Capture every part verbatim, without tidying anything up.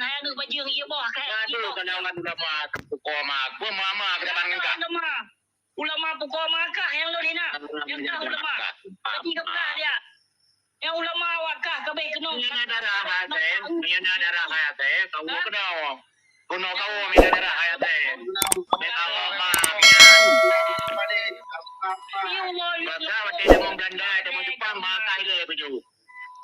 hai aneuk bajeueng, ié boh kah. Aduh, keunawan ulama pukoe ma. Peue ma-ma keunawan kah? Ulama pukoe ma kah nyang lôn hina. Nyang kah ulama. Tapi keupeugah dia. Nyang ulama awak kah ka abéh keunoe. Nyan na darah hai asai, nyan na darah hai asai, kawoe keunoe. Keunoe kawoe nyan na darah hai asai. Bèk kawoe ma. Biasa watèe tamong Belanda, tamong Jepang, ma kah ilèe baju.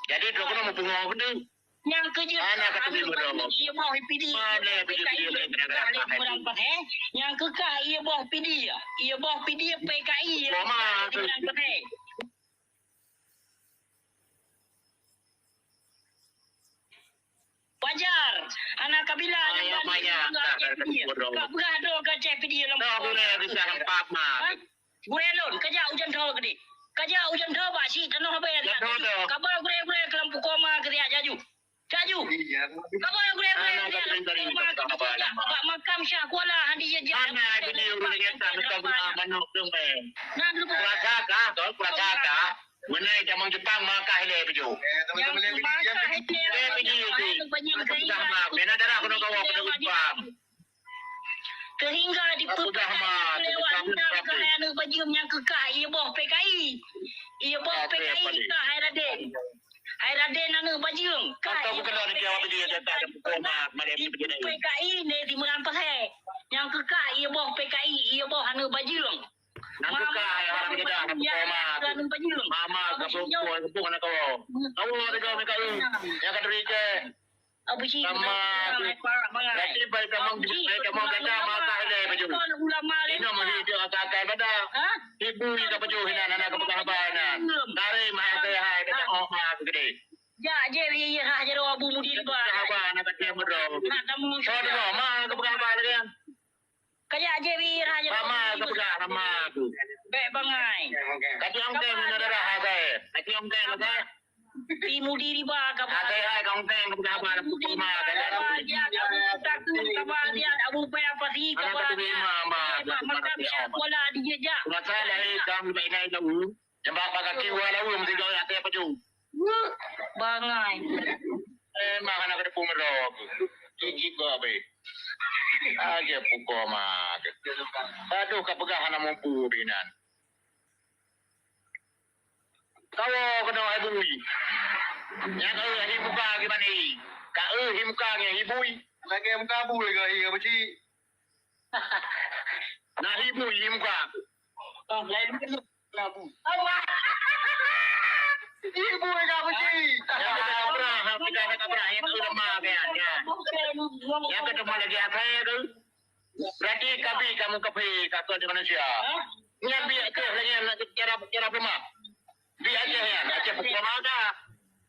Jadi, droe keunoe meupungo keunoe. Nyang keujeuet. Ana ka teubiet meudoh. Ié boh P D I. Mana P D I, P D I, P D I, P D I, P D I. Nyang keukah ié boh P D I. Ié boh P D I P K I. Koma tu. Wajar. Hana kabila nyang bani. Ka peugah droe ka ceh P D I lam. Dah boleh bisa nampak mah. Gurèe lôn, kajak ujeuen tho keudéh. Kajak ujeuen tho bak si tanoh abéh. Kaba gurèe-gurèe keu lam pukoe ma keu siat jaju. Jaju. Kaba gurèe-gurèe keu siat lam pukoe ma keu dijak bak makam Syah Kuala han dijak. Hana P D I ureueng nyata meusaboh manok dong meh. Nah, keulaga ka, keulaga ka. Meunai jamong Jepang ma kah ilèe baju. Nyang ma kah ilèe baju. Bèk baju tu. Peugah ma, bèk na darah keunoe kawoe keunoe Jepang. Sehingga dipeugah ma, lewat peugah ma, kah hai aneuk bajeueng nyang keukah ié boh P K I. Ié boh P K I kah hai Raden. Hai Raden aneuk bajeueng kah ié boh P K I. P K I lé di Meurang Pahè. Nyang keukah ié boh P K I, ié boh aneuk bajeueng. Nyang keukah hai orang Jeddah, aneuk bajeueng. Mama, gabung, gabung aneuk kau. Kau ada kau P K I. Nyang ka teurijeh. Abu Cik, sama. Berarti bai tamong, bai tamong gata mata ilèe baju. Inoe meuhi teu akai-akai bada. Ibu ni ka baju hinan, anak ka peugah haba hinan. Dari mahai hai, kata oh ma keudéh. Jak je ié rah jaroe Abu Mudi ba. Peugah haba anak kata mudro. Nak tamu. Soe dulu ma ka peugah haba lagi. Kajak je bi rah je. Sama, ka peugah sama tu. Bèk bangai. Kacang teng na darah asai. Kacang teng asai. Ti Mudi riba ka ba. Asai ai kacang teng ka peugah ba. Mudi riba ka ba dia, Abu Takut ka ba dia, Abu Paya Pasi ka ba dia. Anak tu lima, ma. Makam Syah Kuala dijejak. Masa lahé kang bèk inai tahu. Nyang bak, bak gaki wa lawa meusigoe até paju. Bangai. Eh, mah hana keudeupu meudroe aku. Jijik keu abéh. Aja pukoe ma. Aduh, ka peugah hana mampu binan. Kawoe keunoe hai bui. Nyang ka eu hi muka gimana hi? Ka eu hi muka ngon hi bui. Lagèe muka bui ka hi, Abu Cik. Nah, ibu, ibu ka. Oh, lain dulu. Nah, bu. Ibu ka, Bu Cik. Ya, kita kabrah, kita kabrah, ya, kita lemah, ya, ya. Ya, kita mau lagi apa ya, tu? Berarti kami, kamu kafe, kata di manusia. Nyan biar ke, lagi nak cara, cara lemah. Biar aja ya, aja pukul mana.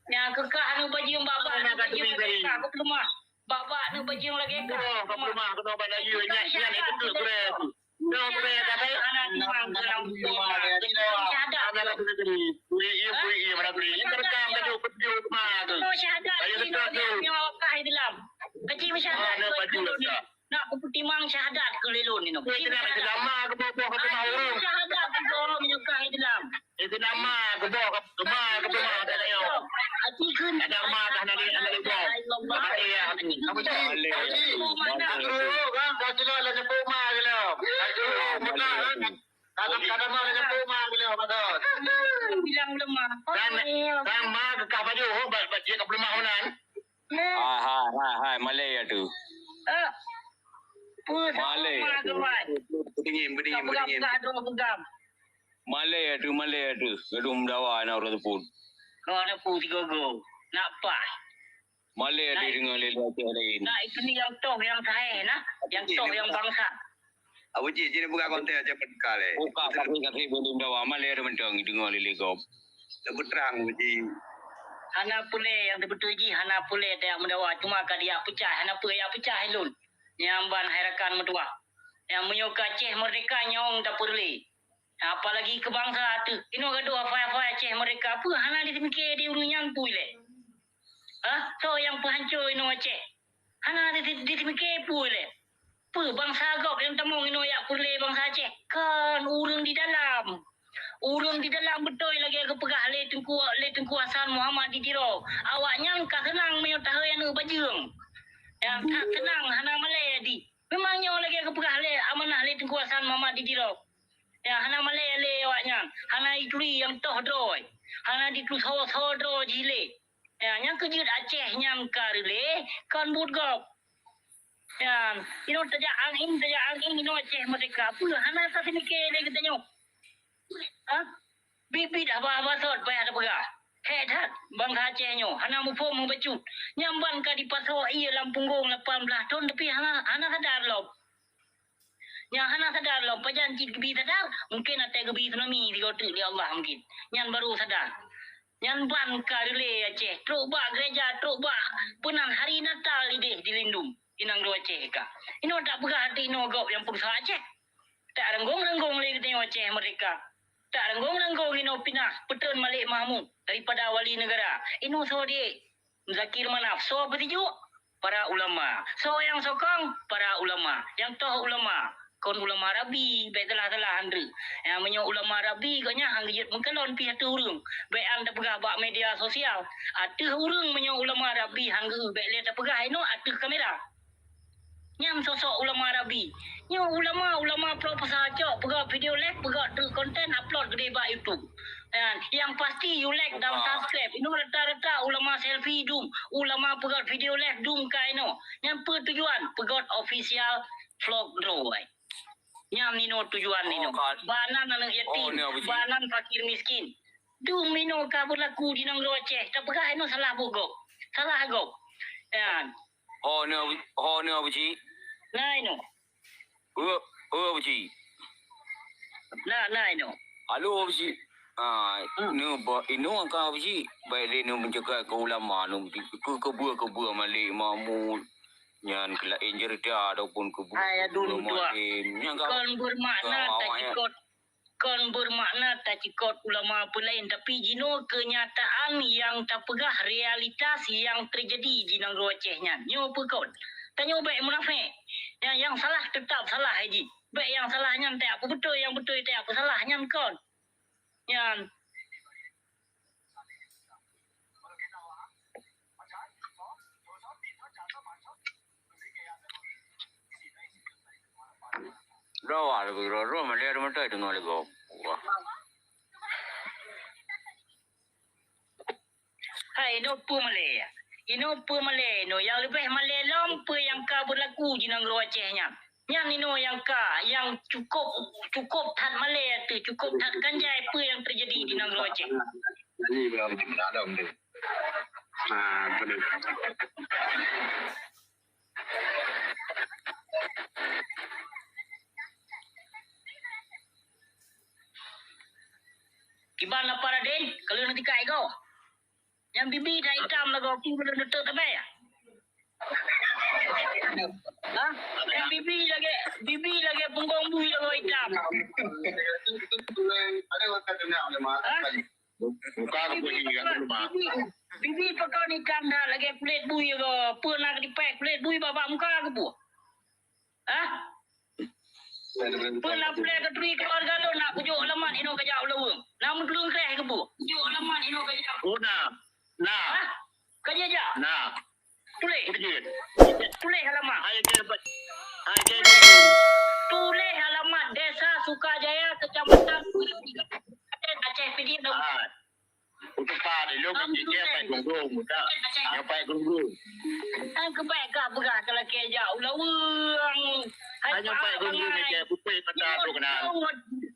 Nyang keukah anu bajeueng bak-bak, anu bajeueng lagèe ka, aku peulumah. Bak-bak anu bajeueng lagèe ka. Oh, ka peulumah, keunoe bak laju. Nyan, nyan itu tu, gurèe tu. Nyoe gurèe ka, saya. Anak timang dalam rumah. Syahadat. Anak tu negeri. Bui iya, bui iya, mana bui iya. Terekam dah jauh, jauh rumah tu. Syahadat. Ayo, dekat tu. Nyoe kah di dalam. Kecil syahadat. Mana baju dah. Nak kupeutimang syahadat keu lé lôn inoe. Weh, keunan, keunan ma geuboh-boh keu teumah ureueng. Syahadat keu lôn meunyoe ka i dalam. Eh, keunan ma geuboh, ma geuboh keu teumah ureueng. Aci kheun. Kadang ma dah nari, nari boh. Mati ya. Abu Ji, Abu Ji. Abu Ji, kan, ka silop lam nyeupok ma geuh lom. Aduh, meunan, kan. Kadang, kadang ma lam nyeupok ma geuh lom, Abang. Bilang ulama. Kan, kan ma geukah baju, oh, ba-, ba-, jeuet keu peuleumah meunan. Hai, hai, hai, hai, malèe ya tu. Eh, peue malèe ya tu. Beudingin, beudingin, beudingin. Malèe ya tu, malèe ya tu. Gadoh meudawa na ureueng teupot. Kau ada pu sigogo. Nak paih. Malèe ya tu deungoe lé lôn laén. Nah, itu ni yang toh, yang sahih, nah. Yang toh, yang bangsa. Abu Ji, jih neupeugah konten aja peuka lé. Buka, tapi kaki belum dawa, malèe ada mentang deungoe lé lé gob. Lebih terang, Abu Ji. Hana peureulèe nyang teubeutôi jih, hana peureulèe tajak meudawa, cuma ka dijak peucah, hana peue jak peucah lôn. Nyang ban hai rakan meutuwah. Nyang meunyoe ka Aceh merdeka nyawöng tapeureulèe. Apalagi keu bansa teuh. Inoe gadoh afai-afai Aceh merdeka, peue hana jipike di ureueng nyan peue lé? Hah? Soe nyang peuhanco inoe Aceh? Hana di-, di-, jipike peue lé? Peue bansa gob nyang tamong inoe jak peureulèe bansa Aceh? Kon, ureueng di dalam. Ureueng di dalam beutôi lagèe geupeugah lé Teungku, lé Teungku Hasan Muhammad di Tiro. Awaknyan ka seunang meunyoe tahôi aneuk bajeueng. Nyang that seunang hana malèe di. Memang nyoe lagèe geupeugah lé amanah lé Teungku Hasan Muhammad di Tiro. Nyang hana malèe lé awaknyan, hana jituri nyang toh droe, hana jituri soe-soe droe jih lé. Ya, nyang keu jeuet Aceh nyan ka reulèe, kon buet gob. Nyan, inoe tajak angén, tajak angén inoe Aceh merdeka. Peue hana taseumike lé geutanyoe? Ha? Biet-biet haba-haba sot payah tapeugah. Hék that, bansa Aceh nyoe hana muphom meubacut. Nyang ban ka dipasoe ié lam punggong lapan blaih thon, tapi hana, hana sadar lom. Nyang hana sadar lom, pajan cit geubi sadar, mungken watèe geubi tsunami sigoe teuk lé Allah mungken. Nyan baru sadar. Nyan ban ka reulèe Aceh, trok bak geureja, trok bak peunan hari Natal idéh di Lindung, di nanggroe Aceh ka. Inoe tapeugah ateueh inoe gob nyang peurusah Aceh. Taranggong-ranggong lé geutanyoe Aceh merdeka. Taranggong-ranggong inoe pinah Peutron Malik Mahmud daripada wali negara. Inoe soe di Muzakir Manaf, soe peusijuek? Para ulama. Soe nyang sokong? Para ulama. Nyang toh ulama, kon ulama Rabi, bèk salah-salah han treuk. Nyang meunyoe ulama Rabi, gobnyan han geujeuet meukalon pih ateueh ureueng. Bèk han tapeugah bak media sosial. Ateueh ureueng meunyoe ulama Rabi han geu, bèk lé tapeugah inoe ateueh kamera. Nyan sosok ulama Rabi. Nyoe ulama-ulama proposal cok, peugöt video live, peugöt treuk konten, upload keudéh bak YouTube. Dan yang pasti you like dan subscribe. Inoe rata-rata ulama selfie dum, ulama peugöt video live dum ka inoe. Nyan peue tujuan? Peugöt official vlog droe. Nyan inoe tujuan inoe. Bak nan aneuk yatim, bak nan fakir miskin. Dum inoe ka beulaku di nanggroe Aceh. Tapeugah inoe salah buet gob. Salah gob. Nyan. Ho nyoe, ho nyoe Abuji. Na inoe. Ho, ho Abuji. Na, na inoe. Halo Abuji. Ah, hmm. Nyoe ba inoe ka Abuji. Baik lé nyoe meunceugah keu ulama nyoe keu keubua-keubua Malik Mahmud. Nyan keu laén jeureuda ataupun keubua. Hai adun dua. Nyan ka kon bermakna tacikot. Kon bermakna tacikot ulama peulaén, tapi jinoe keunyataan nyang tapeugah realitas nyang teujadi di nanggroe Aceh nyan. Nyoe peue kon? Tanyoe bèk munafék. Nyang, nyang salah teutap salah jih. Bèk nyang salah nyan tajak peubeutôi, nyang beutôi tajak peusalah nyan kon. Nyan. Droe lagèe droe, droe malèe, droe meutai teungoh lé gob. Wah. Hai, inoe peue malèe? Inoe peue malèe inoe? Nyang leubeh malèe lom peue nyang ka beulaku di nanggroe Aceh nyan. Nyan inoe nyang ka, nyang cukôp, cukôp that malèe teuh, cukôp that ganjai peue nyang teujadi di nanggroe Aceh. Kiban apa Raden? Kalau nanti kai kau. Nyang bibi dah itam lagoe aku belum nutup tebai ya? Ha? Nyang bibi lagèe, bibi lagèe punggong bui lagoe itam. Ha? Muka aku bibi, bibi, bibi pakon itam dah lagèe kulét bui lagoe. Peue na dipèk kulét bui bak muka aku buh. Hah? Peue na pulèe ka turi keuluwarga lôn na kujok alamat inoe kajak ulaweueng. Na meutulông kreh keupeue? Kujok alamat inoe kajak. Oh, na. Na. Hah? Kajak jak? Na. Tuléh. Tuléh alamat. Hai ke, hai ke. Tuléh alamat Desa Sukajaya, Kecamatan Aceh Pidie. Hai. Uteupah di lôn, Am, cicém tuléh. Pai gunggung, muda. Nyang pai gunggung. Kan keubai ka peugah keu lakèe jak ulaweueng. Hai, hanya pai gunggung ni, cicém pupui mata tu kena.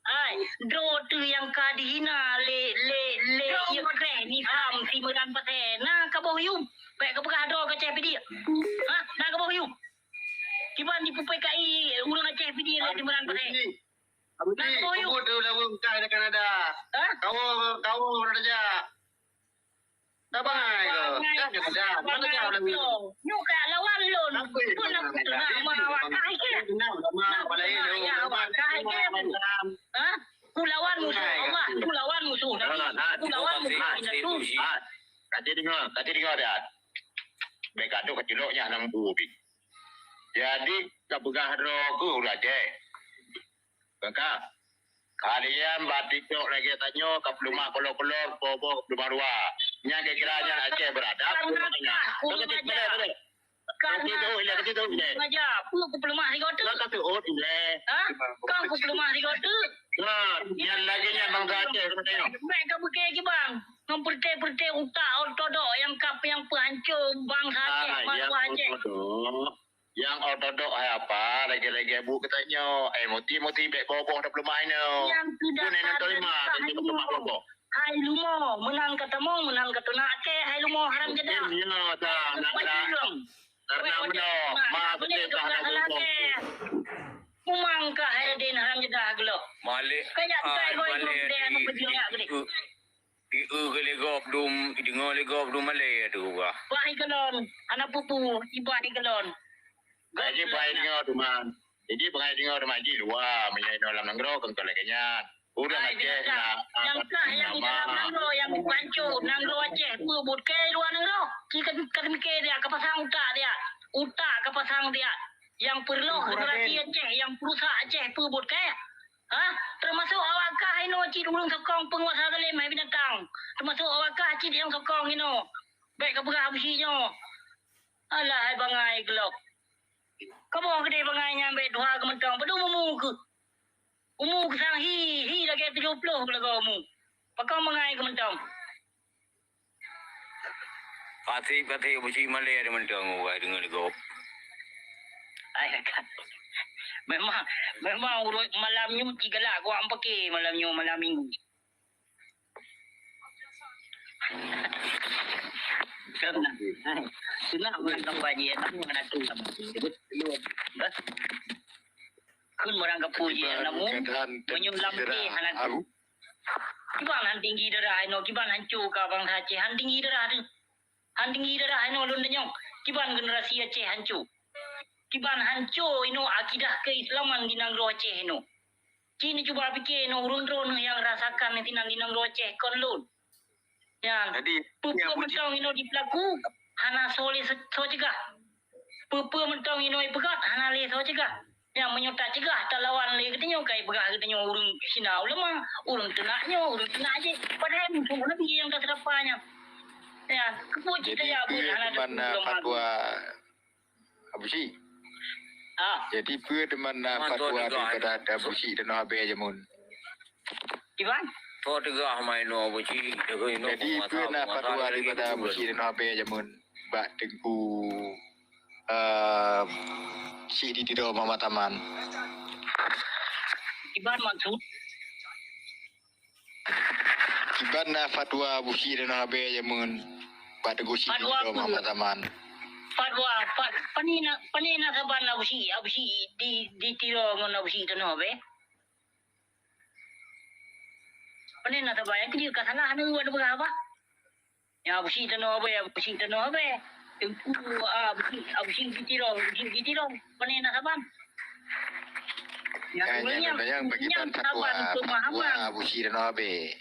Hai, droe tu nyang ka dihina lé, lé, lé, ye kreh ni am si Meurang Pasè. Na kaboh yum. Bèk ka peugah droe ka Aceh Pidie. Ha, na kaboh yum. Kiban di pupui kai ureueng Aceh Pidie lé di Meurang Pasè. Abuti, peubuet tu lagu engkah di Kanada. Hah? Kawo, kawo Raja. Dah bangai ke? Dah Kanada. Mana dia lagu? Nyoe ka lawan lôn. Pun aku tengah mawakah ke? Kenal sama balai lu. Ya, wakah ke? Hah? Ku lawan musuh Allah, ku lawan musuh Nabi, ku lawan musuh Nabi. Kati dengar, kati dengar dah. Mereka tu keciloknya enam bu. Jadi, ka peugah droe ku Raja. Maka, kalian batikok lagèe tanyoe ka peuleumah kolor-kolor, boh-boh peuleumah dua. Nyang kira-kira nyan Aceh beradab. Kurang ajar, kurang ajar. Betul, betul. Ka tu tu ilèe, tu tu ilèe. Raja, peue kupeuleumah sigoe teuk? Ka tu ilèe. Ha? Ka kupeuleumah sigoe teuk? Nah, nyan lagèe nyan bansa Aceh keuneuk tanyong. Bèk ka beukée kiban. Ngon peureté-peureté utak ortodok nyang ka nyang peuhanco bansa Aceh, bansa Aceh. Nyang ortodok hai apa, lagèe-lagèe bu geutanyoe. Eh, muti-muti bèk boh-boh tapeuleumah inoe. Nyang keudah. Hai lumo, meunan ka tamong, meunan ka teunak kèe, hai lumo haram jadah. Mungkin nyoe dah, nak, nak. Karena meunoe, ma beutôi ka hana geuboh. Mumang ka hai Raden haram jadah geuloh. Malik, kaya ah, kai goi malik geuloh deh, anu di, peujeuet di, geude. Di, di, ke lé gob dum, deungoe lé gob dum malèe tu bah. Bah ikalon, hana pupu, ibah ikalon. Jadi bah deungoe tu man. Jadi bah deungoe tu man, ji luwa, meunyoe inoe lam nanggroe kon lagèe nyan. Ureueng Aceh nyang kah nyang di dalam nanggroe nyang meupanco nanggroe Aceh peue buet keu luwa nanggroe. Ci ka, ka teumiké dia, ka pasang utak dia. Utak ka pasang dia. Nyang peureuloh generasi Aceh, nyang peurusak Aceh peue buet keu. Ha? Teumasok awak kah inoe cit ureueng sokong peunguasa zalim hai binatang. Teumasok awak kah cit nyang sokong inoe. Bèk ka peugah beusi nyoe. Alah hai bangai geuloh. Kamoe keudeh bangai nyan bèk tuha keumeutong. Padum umu keuh? Umu keusang hi, hi lagèe tujoh ploh lagoe umu. Pakon meungai keumeutong. Pati-pati beusi malèe di mantong uroe deungon gob. Ai kan. Memang, memang uroe malam nyoe jigalak kuat pake malam nyoe, malam minggu. Sunat. Sunat ureueng kampanye, namun anak tu sama. Kheun ureueng kampanye, namun meunyoe lam teh hana tu. Kiban han tinggi darah inoe, kiban hanco ka bansa Aceh, han tinggi darah tu. Han tinggi darah inoe lôn tanyong, kiban generasi Aceh hanco. Kiban hanco inoe akidah keislaman di nanggroe Aceh inoe. Ci neucuba pike inoe ureueng droeneuh nyang rasakan sinan di nanggroe Aceh kon lôn. Nyan. Jadi, peue-peue mantong inoe jipeulaku, hana soe lé soe cegah. Peue-peue mantong inoe jipeugah, hana lé soe cegah. Nyan meunyoe tacegah, talawan lé geutanyoe, ka jipeugah geutanyoe ureueng Cina ulama, ureueng teunak nyoe, ureueng teunak jih. Padahai musoh Nabi nyang ka seurapa nyan. Nyan, keupeue cit tajak buet hana teupeu ulama. Abu Syik. Ah. Jadi peue teuma na fatwa daripada Abu Syik tanoh Abee jameun? Kiban? Soe teugah ma inoe Abu Syik, teugah inoe penguasa, penguasa lagi betul. Jadi peue na fatwa daripada Abu Syik tanoh Abee jameun bak Teungku, eh, Syik di Tiro Muhammad Saman? Kiban maksud? Kiban na fatwa Abu Syik tanoh Abee jameun bak Teungku Syik di Tiro Muhammad Saman? Fatwa, fat-, pane na, pane na saban Abu Syik, Abu Syik di, di Tiro ngon Abu Syik tanoh Abee? Pane na saban, nyang keujeuet ka salah, hana peugah haba. Nyang Abu Syik tanoh Abee, Abu Syik tanoh Abee. Teungku, ah, Abu Syik, Abu Syik di Tiro, Abu Syik di Tiro. Pane na saban? Nyang ureueng nyang, nyang bagi ban fatwa, fatwa Abu Syik tanoh Abee.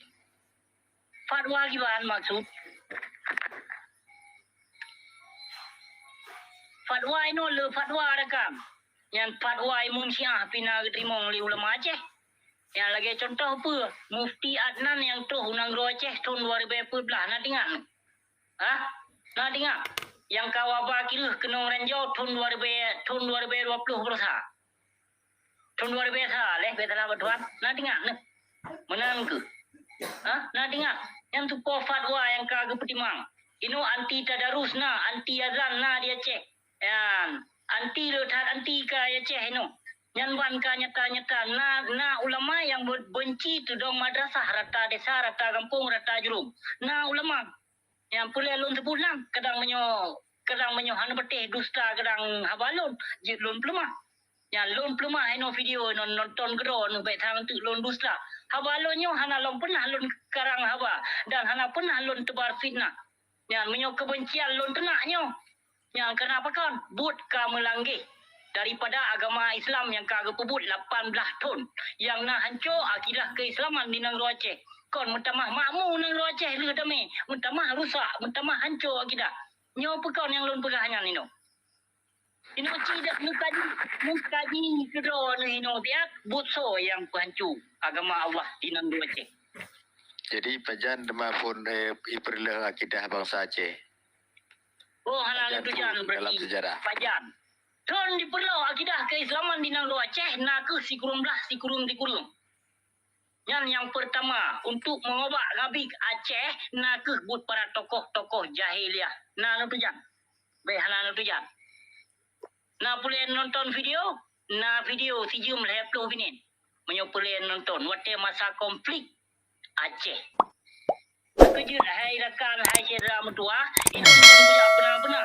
Fatwa kiban maksud? Fatwa inoe le fatwa rakan. Nyan fatwa imum Syiah pih na geuteurimong lé ulama Aceh. Nyang lagèe cuntoh peue, Mufti Adnan nyang troh u nanggroe Aceh thon dua ribèe peuet blah, na teuingat? Hah? Na teuingat? Nyang ka waba kireuh keunong ranjau thon dua ribèe, thon dua ribèe dua ploh baroesa. Thon dua ribèe sa lhèe, bèk salah bak Tuhan. Na teuingat neuh? Meunan keuh. Hah? Na teuingat? Nyan tupo fatwa nyang ka geupeutimang. Inoe anti tadarus na, anti azan na di Aceh. Nyan, anti le that anti ka Aceh inoe. Nyan ban ka nyata-nyata na, na ulama nyang be-, benci teudong madrasah rata desa, rata gampông, rata jurông. Na ulama. Nyang peuleueh lôn seubut nan, kadang meunyoe, kadang meunyoe hana patéh dusta kadang haba lôn, jeuet lôn peuleumah. Nyan lôn peuleumah inoe video non-, nonton keudroe neuh bèk sang teuk lôn dusta. Haba lôn nyoe hana lom peunah lôn karang haba dan hana peunah lôn teubar fitnah. Nyan meunyoe keubencian lôn teunak nyoe, nyan keureuna pakon? Buet ka meulanggeh daripada agama Islam nyang ka geupeubuet lapan blah thon, nyang na hanco akidah keislaman di nanggroe Aceh. Kon meutamah makmu nanggroe Aceh lheueh damé, meutamah rusak, meutamah hanco akidah. Nyoe peukon nyang lôn peugah nyan inoe. Inoe ci dak meukaji, meukaji keudroe neuh inoe siat, buet soe nyang peuhanco agama Allah di nanggroe Aceh. Jadi pajan teuma phon, eh, ipeureuloh akidah bansa Aceh? Oh, hana leutujan berarti. Dalam sejarah. Pajan. Thon dipeureuloh akidah keislaman di nanggroe Aceh na kheueh sikureueng blaih sikureueng-sikureueng. Nyan nyang peurtama, untuk meungobak ngabik Aceh na kheueh buet para tokoh-tokoh jahiliyah. Na leutujan. Bèk hana leutujan. Na peureulèe nonton video, na video sijeuem lhèe ploh minit. Meunyoe peureulèe nonton, watèe masa konflik Aceh. Keujeuet hai rakan, hai syedara meutuwah, ilôn kon kujak peuna-peuna.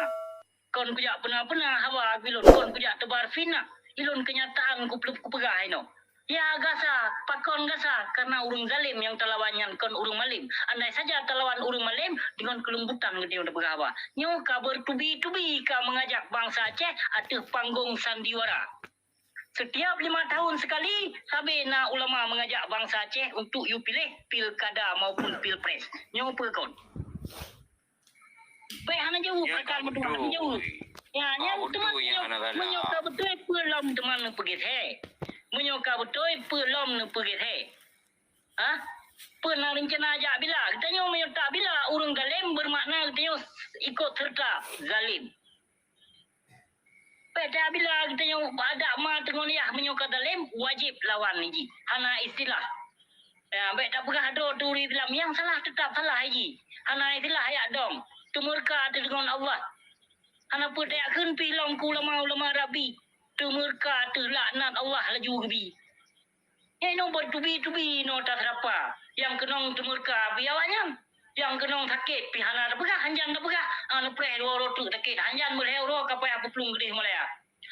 Kon kujak peuna-peuna haba ilôn, kon kujak teubar fitnah. Ilôn keunyataan kupeugah inoe. Ya gasa, pakon gasa, karena ureueng zalem nyang talawan nyan kon ureueng malem. Andai saja talawan ureueng malem, deungon keuleumbôtan geutanyoe tapeugah haba. Nyoe ka bertubi-tubi ka meungajak bansa Aceh ateueh panggong sandiwara. Setiap lima tahun sekali, sabe na ulama meungajak bansa Aceh untuk yue piléh pilkada maupun pilpres. Nyoe peue kon? Bèk hana jaweueb, ya, rakan meutuwah, hana jaweueb. Ya, nyan teuma meunyoe ka beutôi peue lom teuma neupeugét he. Meunyoe ka beutôi peue lom neupeugét he. Ha? Peue na reuncana jak bila? Geutanyoe meunyoe tak bila ureueng zalem, bermakna geutanyoe ikut serta zalem. Bèk tabila geutanyoe adak ma teungon yah meunyoe ka zalem, wajéb lawan jih. Hana istilah. Ya, bèk tapeugah droe turi Islam nyang salah teutap salah jih. Hana istilah yak dong. Teumeureuka teuh deungon Allah. Hana peue tayak kheun pih lom keu ulama-ulama Rabbi. Teumeureuka teuh laknat Allah laju geubi. Nyan inoe bertubi-tubi inoe taseurapa. Nyang keunong teumeureuka pih awaknyan. Nyang keunong sakét pih hana tapeugah, hanjan tapeugah. Ah, neupreh dua uroe teuk sakét, hanjan meulhèe uroe ka payah peuplueng keudeh meulaya.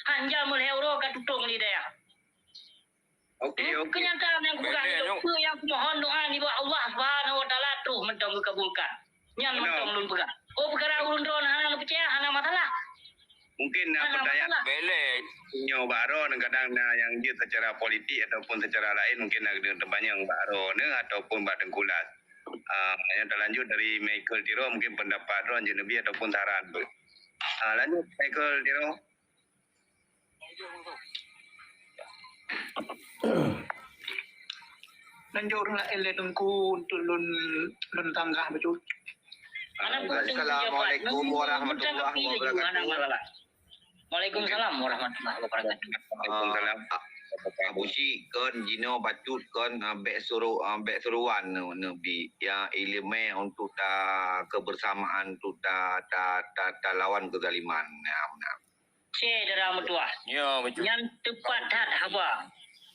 Hanjan meulhèe uroe ka tutong lé dayah. Oke, oke. Keunyataan nyang kupeugah nyoe, peue nyang kumohon doa nibak Allah Subhanahu wa Taala troh mantong geukabulkan. Nyan mantong lôn peugah. Oh, peukara ureueng droe hana neupeucaya, hana masalah. Mungkin na peutanyaan belek nyoe bak droeneuh, kadang na nyang jeuet secara politik ataupun secara lain, mungkin na teupanyong bak droeneuh ataupun bak Teungku Las. Ah, nyang talanjut dari Michael Tiro, mungkin pendapat droeneuh jeuet neubi ataupun saran pun. Ah, lanjut Michael Tiro. Nan jok ureueng laén lé Teungku untuk lôn, lôn tanggah bacut. Assalamualaikum warahmatullahi wabarakatuh. Waalaikumsalam warahmatullahi wabarakatuh. Waalaikumsalam. Ah, Abu Syik kon jinoe bacut kon, ah, bèk suru-, ah, bèk suruan neu-, neubi. Ya, ileumèe untuk ta kebersamaan, untuk ta, ta, ta, talawan kezaliman. Nah, nah. Syedara meutuwah. Ya, betul. Nyan teupat that haba.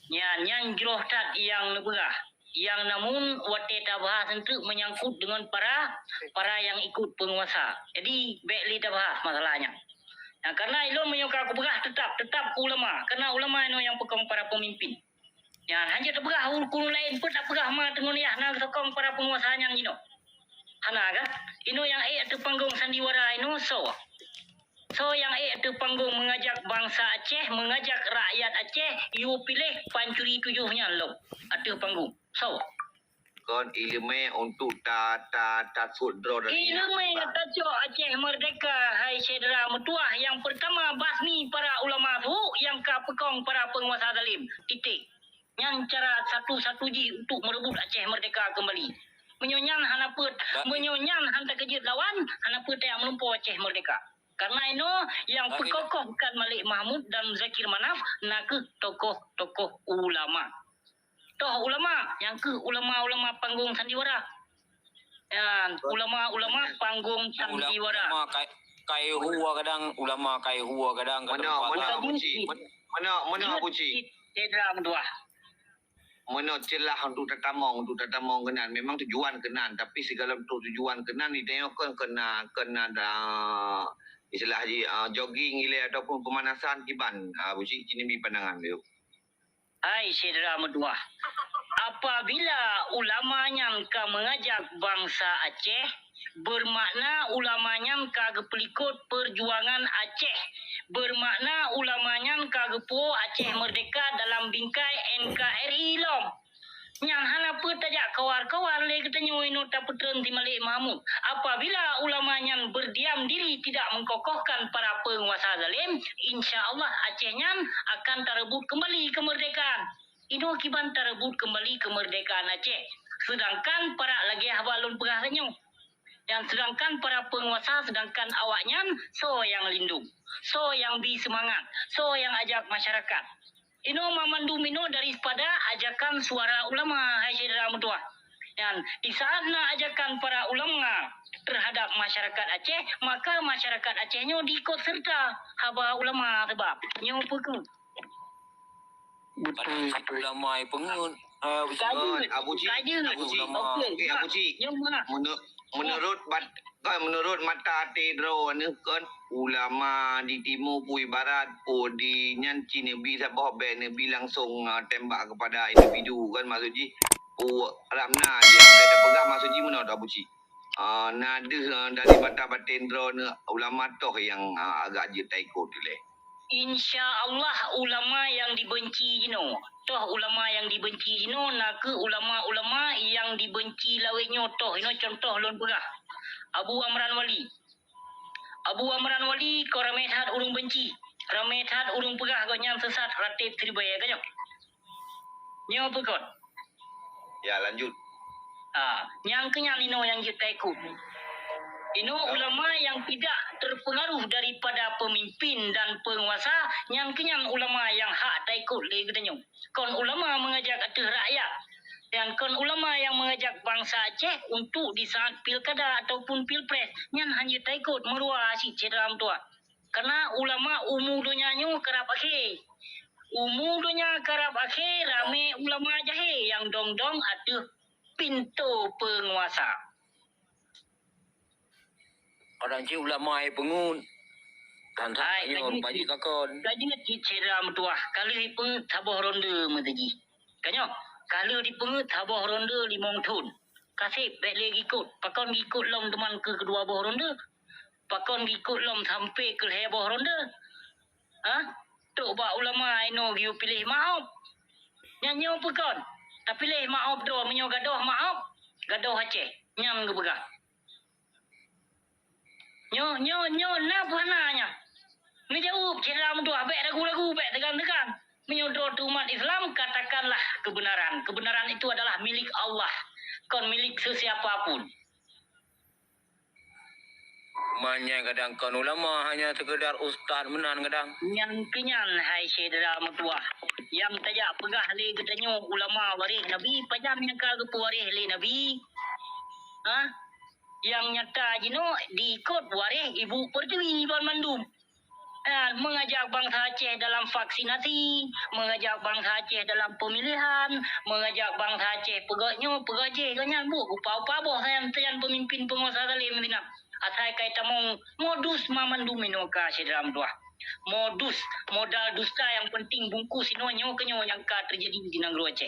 Nyan, nyan jroh that nyang neupeugah. Nyang namun watèe tabahas eunteuk meunyangkut deungon para, para nyang ikut peunguasa. Jadi, bèk lé tabahas masalah nyan. Nah, karena ilôn meunyoe ka kupeugah teutap, teutap keu ulama. Karena ulama inoe nyang peukong para peumimpin. Nyan, hanjeuet tapeugah ureueng laén, peue tapeugah ma teungon yah na geusokong para peunguasa nyan jinoe. Hana kah? Inoe nyang ék ateueh panggong sandiwara inoe soe? Soe nyang ék ateueh panggong meungajak bansa Aceh, meungajak rakyat Aceh, yue piléh pancuri tujoh nyan lom ateueh panggong? Soe? Kon ileumèe untuk ta, ta, ta sut droe dari ileumèe tacok Aceh merdeka, hai syedara meutuwah, nyang peurtama basmi para ulama su nyang ka peukong para peunguasa zalim. Titik. Nyan cara satu-satu jih untuk meureubot Aceh merdeka keumbali. Meunyoe nyan hana peuet, meunyoe nyan hana takeujeuet lawan, hana peuet tajak meulumpoe Aceh merdeka. Karena inoe nyang peukokoh bukan Malik Mahmud dan Zakir Manaf, na kheueh tokoh-tokoh ulama. Toh ulama, nyang kheueh ulama-ulama panggong sandiwara. Nyan, ulama-ulama panggong sandiwara. Ulama kai, kai hua kadang, ulama kai hua kadang, kadang mana, mana Abu Cik? Mana, mana Abu Cik? Syedara meutuwah. Mana celah untuk tatamong, untuk tatamong keunan. Memang tujuan keunan, tapi segala bentuk tujuan keunan, di tanyoe kon keunan, keunan, ah, istilah jih, ah, jogging ilèe ataupun pemanasan kiban. Ah, Abu Cik, kini bi pandangan, yuk. Hai syedara meutuwah, apabila ulama nyan ka meungajak bansa Aceh, bermakna ulama nyan ka geupeulikot peujuangan Aceh, bermakna ulama nyan ka geupuwoe Aceh merdeka dalam bingkai N K R I lom. Nyan hana peuet tajak kawar-kawar lé geutanyoe inoe tapeutreun si Malik Mahmud. Apabila ulama nyan berdiam diri tidak mengkokohkan para penguasa zalim, insya Allah Aceh nyan akan tareubot keumbali keumeurdekaan. Inoe kiban tareubot keumbali keumeurdekaan Aceh. Seudangkan parak lagèe haba lôn peugah tanyoe. Nyang sedangkan para peunguasa, sedangkan awaknyan soe nyang lindong, soe nyang bi seumangat, soe nyang ajak masyarakat. Inoe mamandum inoe daripada ajakan suara ulama, hai syedara meutuwah. Nyan, di saat na ajakan para ulama terhadap masyarakat Aceh, maka masyarakat Aceh nyoe diikot serta haba ulama, sebab nyoe peue keuh? Betul, betul. Ulama peungeut, eh, Abu Cik. Kajeut, Abu Cik. Kajeut. Okey, Abu Cik. Nyoe meuah. Menurut Menurut bat-, kan, menurut mata até droeneuh kan, ulama di timu peue barat, peue di nyan cit neubi saboh bèk neubi langsong, ah, tembak kepada individu kan, maksud jih, peue ramna nyang ka tapeugah, maksud jih meunoe Abu Cik. Ah, na deuh, ah, dari mata batén droeneuh ulama toh nyang, ah, agak jeuet taikot ilèe. Insya Allah, ulama nyang dibenci jinoe, toh ulama nyang dibenci jinoe nakeuh ulama-ulama nyang dibenci lawét nyoe toh. Inoe cuntoh lôn peugah, Abu Amran Wali. Abu Amran Wali kon ramé that ureuëng benci, ramé that ureuëng peugah gobnyan sesat, ratib siribèe, ka nyoe. Nyoe peue kon? Ya, lanjut. Ah, nyang keu nyan inoe nyang jeuet taikot. Inoe ulama nyang tidak terpengaruh daripada pemimpin dan penguasa, nyang keu nyan ulama nyang hak taikot lé geutanyoe. Kon ulama mengajak ateueh rakyat, dan kon ulama nyang mengajak bangsa Aceh untuk di saat pilkada ataupun pilpres, nyan hana jeuet taikot, meuruwa cit syedara meutuwah. Karena ulama umu donya nyoe karab akhé. Umu donya karab akhé, ramé ulama jahé nyang dong-dong ateueh pintoe peunguasa. Kadang cit ulama hai peungeut. Tan hai, tanyoe rupa jih ka kon. Ka jeuet cit syedara meutuwah, ka lheueh peungeut saboh ronde meuteujih. Ka nyoe, ka lheueh dipeungeut saboh ronde limong thon. Ka sép bèk lé gikot, pakon gikot lom teuma keu keudua boh ronde? Pakon gikot lom sampoe keu lhèe boh ronde? Hah? Trok bak ulama inoe geuyue piléh maob. Nyan nyoe peukon? Tapiléh maob droe, meunyoe gadôh maob, gadôh Aceh. Nyan geupeugah. Nyoe, nyoe, nyoe na peue hana nyan? Neujaweueb syedara meutuwah, bèk ragu-ragu, bèk teugan-teugan. Meunyoe droe teuh umat Islam, katakanlah kebenaran. Kebenaran itu adalah milik Allah, kon milik sesiapa pun. Manya kadang kon ulama, hanya sekedar ustaz meunan kadang. Nyan keu nyan, hai syedara meutuwah, nyang tajak peugah lé geutanyoe ulama waréh Nabi, pajan nyang ka geupeuwaréh lé Nabi? Hah? Nyang nyata jinoe diikot waréh ibu pertiwi banmandum. Dan mengajak bangsa Aceh dalam vaksinasi, mengajak bangsa Aceh dalam pemilihan, mengajak bangsa Aceh peugah nyoe, peugah jih, gobnyan buet upa-upa boh sajan-sajan pemimpin penguasa zalim sinan. Asai kai tamong modus mamandum inoe ka syedara meutuwah. Modus, modal dusta nyang penting bungkus inoe nyoe keu nyoe nyang ka terjadi di nanggroe Aceh.